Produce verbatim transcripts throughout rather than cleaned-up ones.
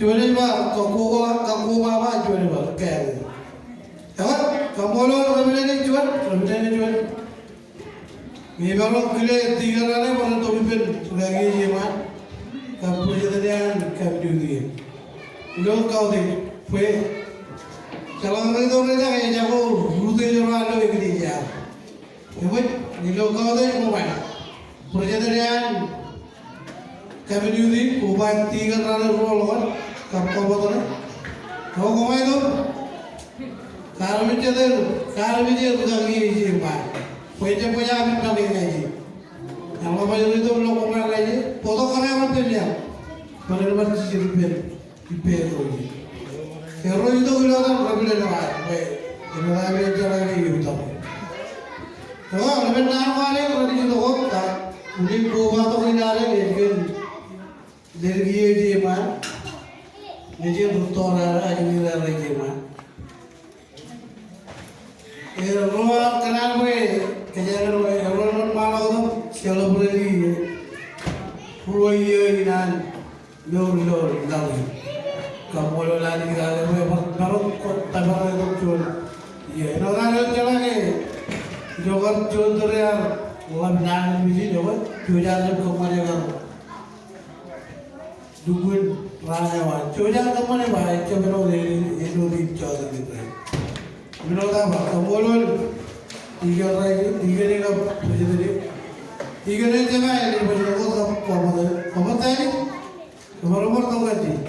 Juon ej ba, kakkobaba, kakkobaba, juon ej ba, kake. Ekwe, kaṃṃoolol rej bōlen juon, rej bōlen juon. Ñe imaroñ kile tikōn raṇe bar tok ippān rūkaki eo eṃṃan, kab president eo an kab duty. Ilo kautiej bwe jeḷā rej itok rej jake, ejako rūtto eo ro an lo eklejia. Eṃōj, ilo kautiej ṃōṃan, president eo an kab duty, koba tikōn raṇe ruo ḷọk kab kōbōtōn. Eo koṃ āinwōt kaarmejjeter, kaarmejjeter rūkaki eo eṃṃan. Bwe jab baj aō men ṇa ijin. Eḷap aer itok ilo koṃ ṇa ijin, bōktok kōrā eo rej pād ippān. Bwe ren bar jijet ippān ippāer ro ijin. Erro itok ilo etan rej pād ilo etan, bwe āinwōt aō men jeḷā ke itok. Eo, rej pād naan ko ad rej itok wōt ta, unin kobatok in ad ej kōn Ledik eo ej eṃṃan, nejin rūtto raṇe, ajri raṇe ej eṃṃan. Erro kōṇaan bwe kōjeañ erro, erro rej ṃaan wōt im celebrate ruo iiō in an mour ilo laḷ in. Kaṃṃoolol Anij kake bwe bar, bar, bar, bar, bar, bar, juon. Iiō, āinwōt aō jeḷā ke ijo kar juon tōre ear ḷap naan in mijin, ekwe, juon jaar im kōṃṃane kar lukkuun raan eo an. Juon jaar kōṃṃane ba, ejjab āinwōt, āinwōt in jota in rainin. Im āinwōt aō ba, kaṃṃoolol tikōn rainin, tikōn eo kab president eo. Tikōn eo jema ej baj tok kab kōbōt, kōbōt eo. Kōmro bar tok kajjien.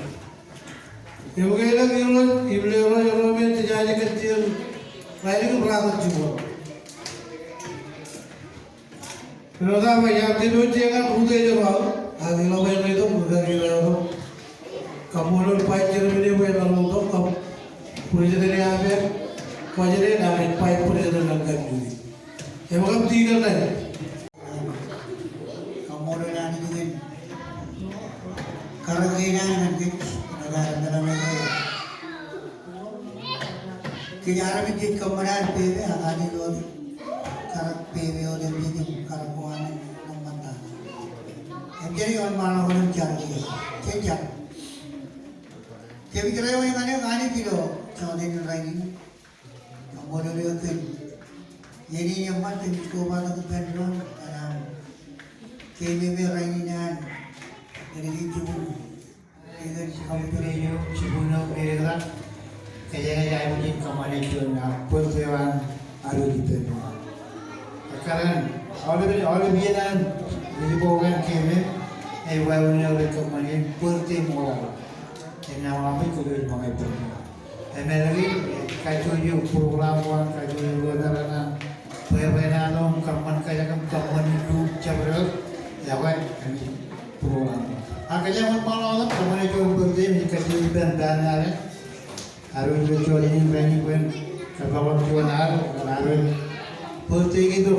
Im ke ilo kiiō, im ilo ro, ro me jej jaje kajjien rainin im raar jibwe. Āinwōt aō ba, iar jino je ñan rūtto eo ro, ak ilo bwe ren itok rūkaki ro. Kaṃṃoolol vice chairman eo bwe en ḷotak kab president eo aō pād, president eo aō pād, vice president eo an kab duty. Im kab tikōn ṇe. Kaṃṃoolol Anij kōn karōk kein an ñan kōj, ilo ad bar meḷeḷe. Kōj armej jej kōṃṃan ad pepe, ak Anij wōt kar pepe wōt im jej im kar ko an ṃōttan. Im jen wōnṃaanḷọk im jar kiiō. Jen jar. Jemej ro eo ñan eok Anij ilo jota in rainin. Kaṃṃoolol eok kōn iien in eṃṃan kōmij kobatok ippān doon, kōn aṃ keememej rainin an, kōn ij jibwin. Ikōn jibwin eo, jibwin eo, ej kōṇaan. Kōjeañ ej aikuj in kōṃṃane juon, ah, birthday eo an, aolep ippān doon. Ekkar an, aolep, aolep iien an, ej bōk an keememej, ej wāween eo rej kōṃṃane birthday ṃool aō. Ej naan eo aṃ ej kōtōj ṃōñā ippān doon. Im ālikin, kajjojo program eo an, kajjojo ḷotak eo an, bwebwenato im kōṃṃan kōjak im kōṃṃan lukkuun jabdewōt, ekwe, kōmij program. Ak kōjeañ wōnṃaanḷọk im kōṃṃane juon birthday, im kajjojo ippān doon ad, ad wōj ilo jota in rainin bwe en kōpeḷḷọk juon ad, ad wōj birthday kito.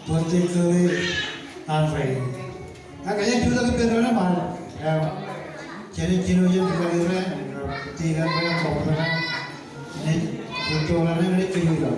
Birthday girl eo an rainin. Ak kōjeañ jutak ippān doon eo aṃ. Eo. Jenaaj jino jān rūkaki ro, tikōn ro, kōbōt ro. Jenaaj jutak ro, jenaaj kōjutak.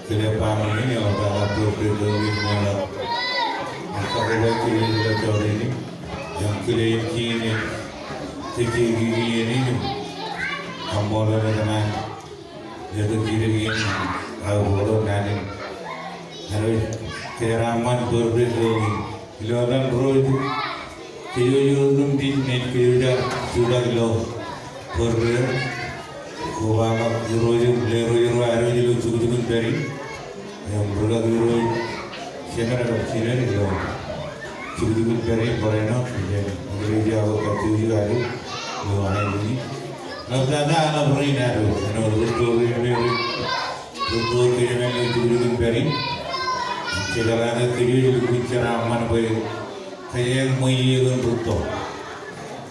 Kile ba men in eo ta ka to ke to in me la. Ak ka ko ba kile ilo jọteen in. Im kile in kiin in. Te ke kiin in. Kaṃṃoolol e kōṇaan. Ilo kile in. Ak bōro naan in. Āinwōt kōjeraaṃṃan bōro ke to in. Ilo etan ro eo, kōj eo ej otemjej naaj kōj eo ej jutak ilo bōro eo, kobaḷọk irooj eo, ilo irooj eo, irooj eo ilo jukjuk in pād in. Im rūkaki irooj, jemed eo, jemed ilo jukjuk in pād in, barāinwōt, im ilo irooj eo ej kajjojo ad ilo aelōñ in. Ḷaptata aḷap rein ad, āinwōt rūtto rein, rein, rein. Rūtto kōj eo ilo jukjuk in pād in. Jejeḷā ke kōj eo ej lukkuun jeraaṃṃan bwe kōjeañ ṃweiie kōn rūtto.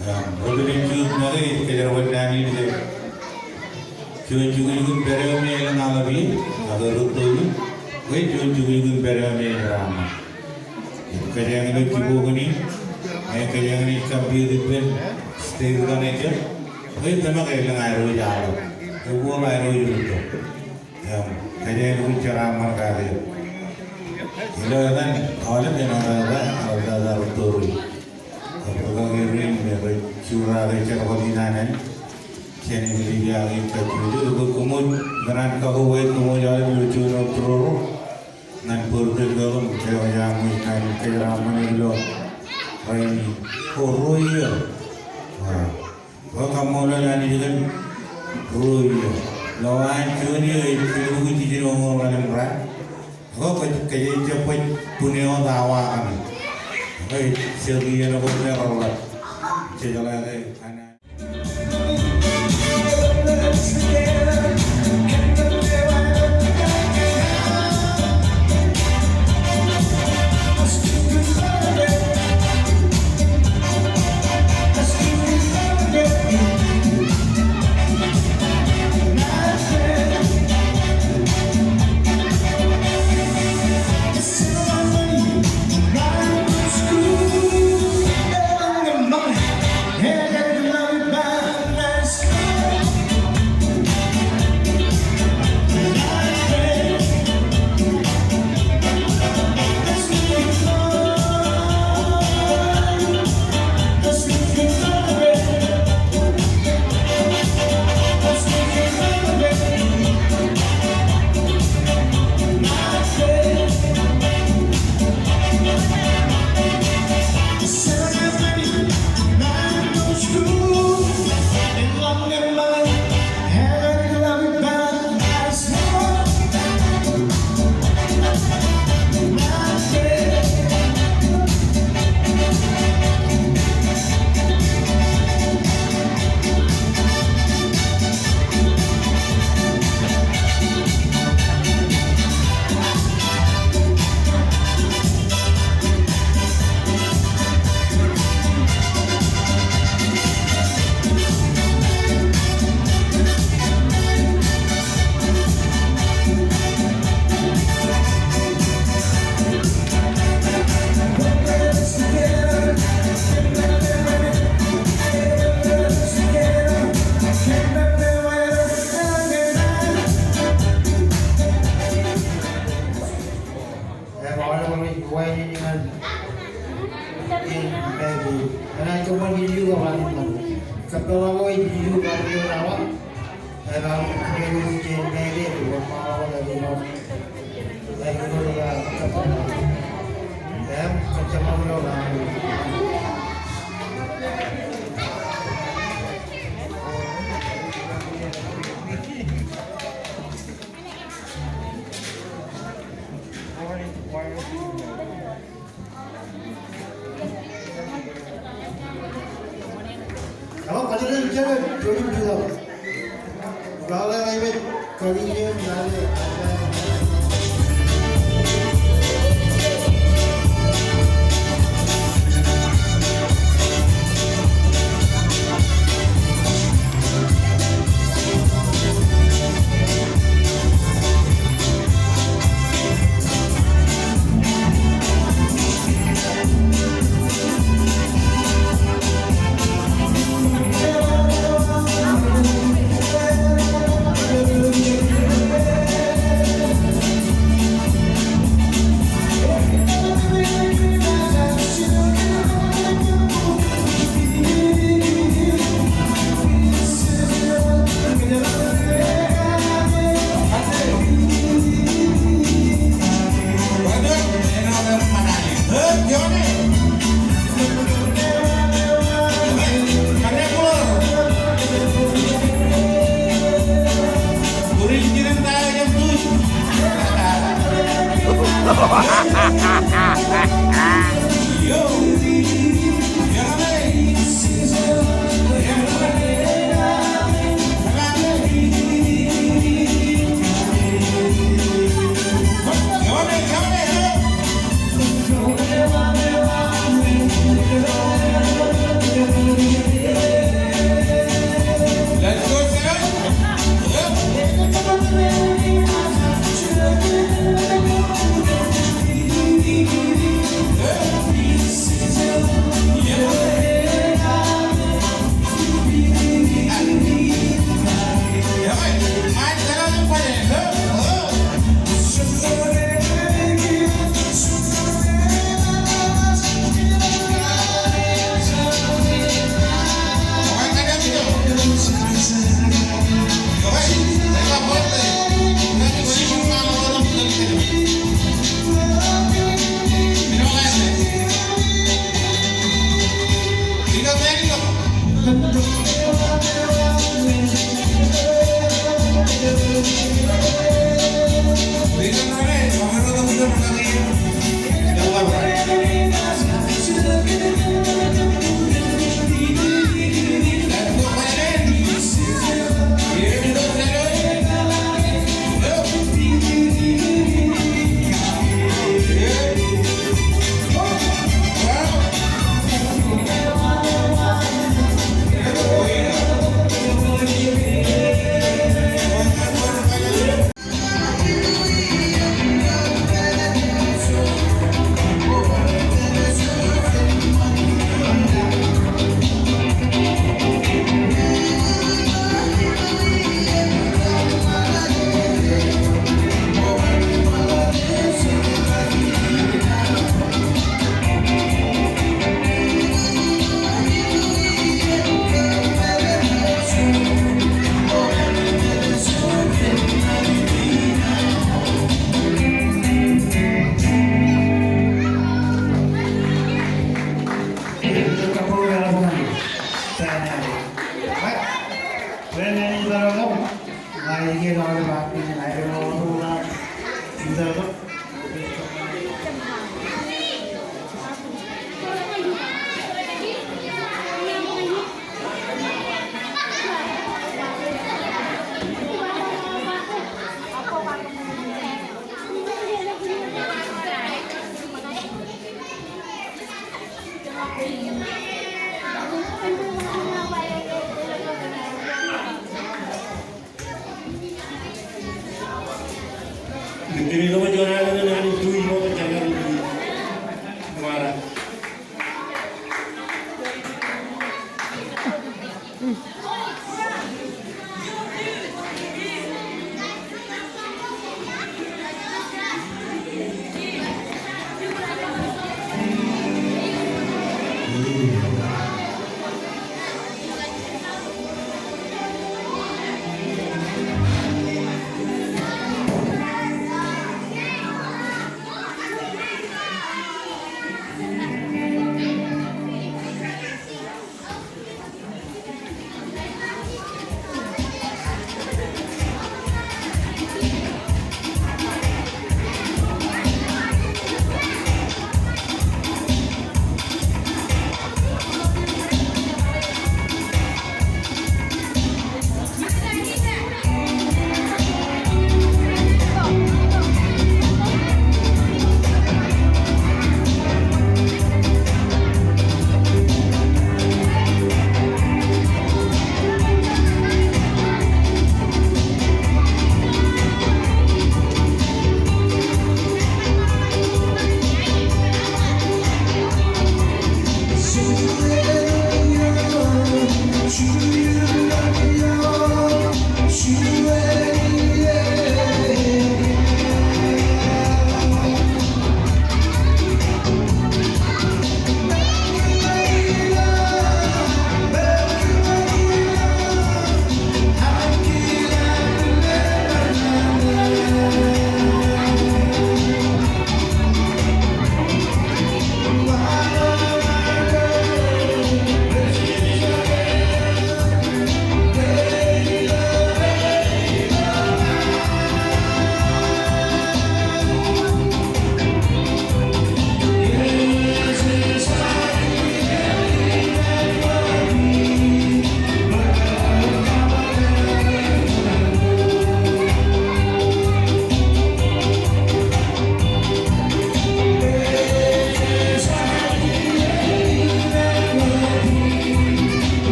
Im, rej pād in juon make ej kōjerbal naan in ke juon jukjuk in pād eo me elōñ aḷap ie, ak rūtto in, bwe juon jukjuk in pād eo me ejeraaṃṃan. Im kōjeañ ilo jibboñ in, im kōjeañ ilo compete ippān state kaṇ ejjab, bwe tōmak elōñ aerro ej aḷap. Ebuñḷọk aerro ej rūtto. Im, kōjeañ lukkuun jeraaṃṃan kake. Ilo etan aolep eo ej ḷaptata rūtto rein. Im rūkaki rein me rej jura ke jerbal in an, jān ej ledik ak ej kajjojo, ekwe kōmwōj, ikōṇaan kakkobwe kōmwōj aolep ilo juon wōt tōre ro ñan bōro ke to in, eo ej aṃ ṃōj ñan kōjeraaṃṃan ilo rainin. Ko ruo iiō. Wow. Bwe kaṃṃoolol Anij kōn ruo iiō. Ilo an juon iiō ej jilubukwi jiljino ṃool ḷalem raan. Ak kōj, kōj ej jab baj bun eo wōt awa kaṇe. Ak ej jab iien ko me reḷap. Jejeḷā ke an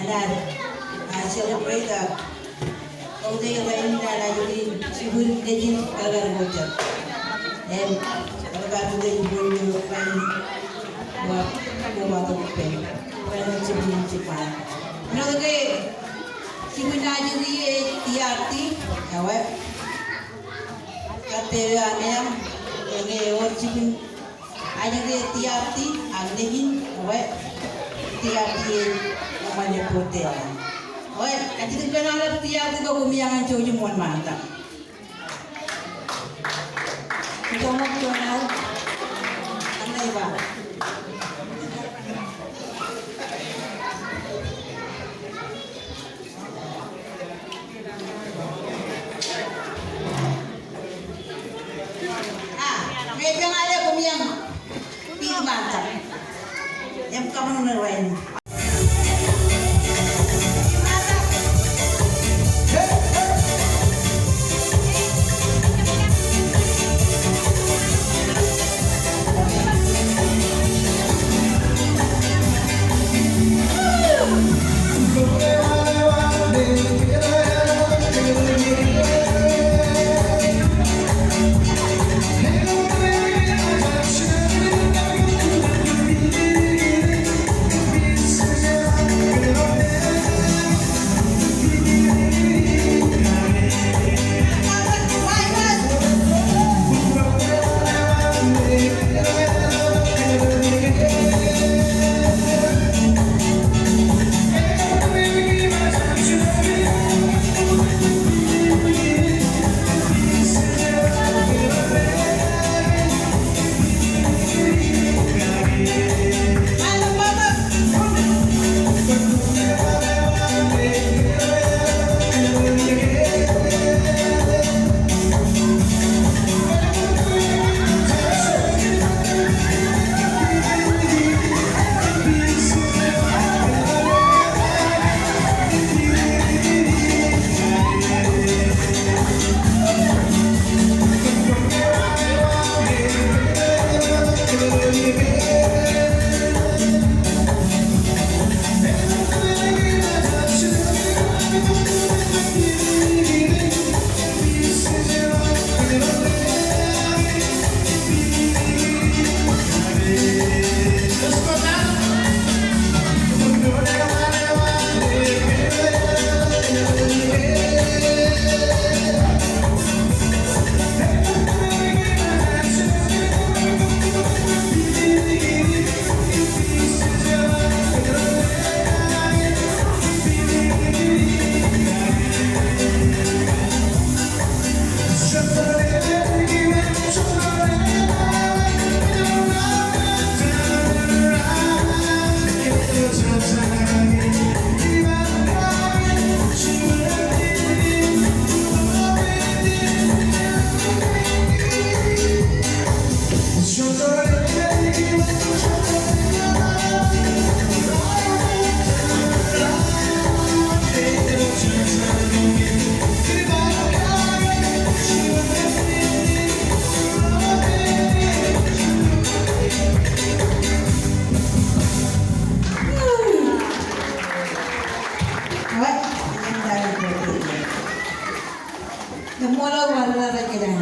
enaaj, ah, celebrate, ah, Koṃ ej rainin enaaj jibwin nejin kōḷmānḷọkjeṇ. Im, kōḷmānḷọkjeṇ jibwin rainin. Wa, koṃ ba tok pen. Rainin jibwin jibwin. Āinwōt ke jibwin ajri ej tiabdi, ewe. Kate eo aṃ, eñe ewōr jibwin ajri ej tiabdi, ak nejin, ewe, tiabdi ej eṃṃan ebbote. Ewe, ajri kōn aolep tiabdi ko koṃ iaan jouj im wōnṃaantak. Itok ṃōk juon al, eñe ej ba. Ah, ñe ejañ ale koṃ iaan piik ṃaantak. Im kaṃṃoolol rainin. Ṃool ḷọk bar ḷọk rej kōjañ.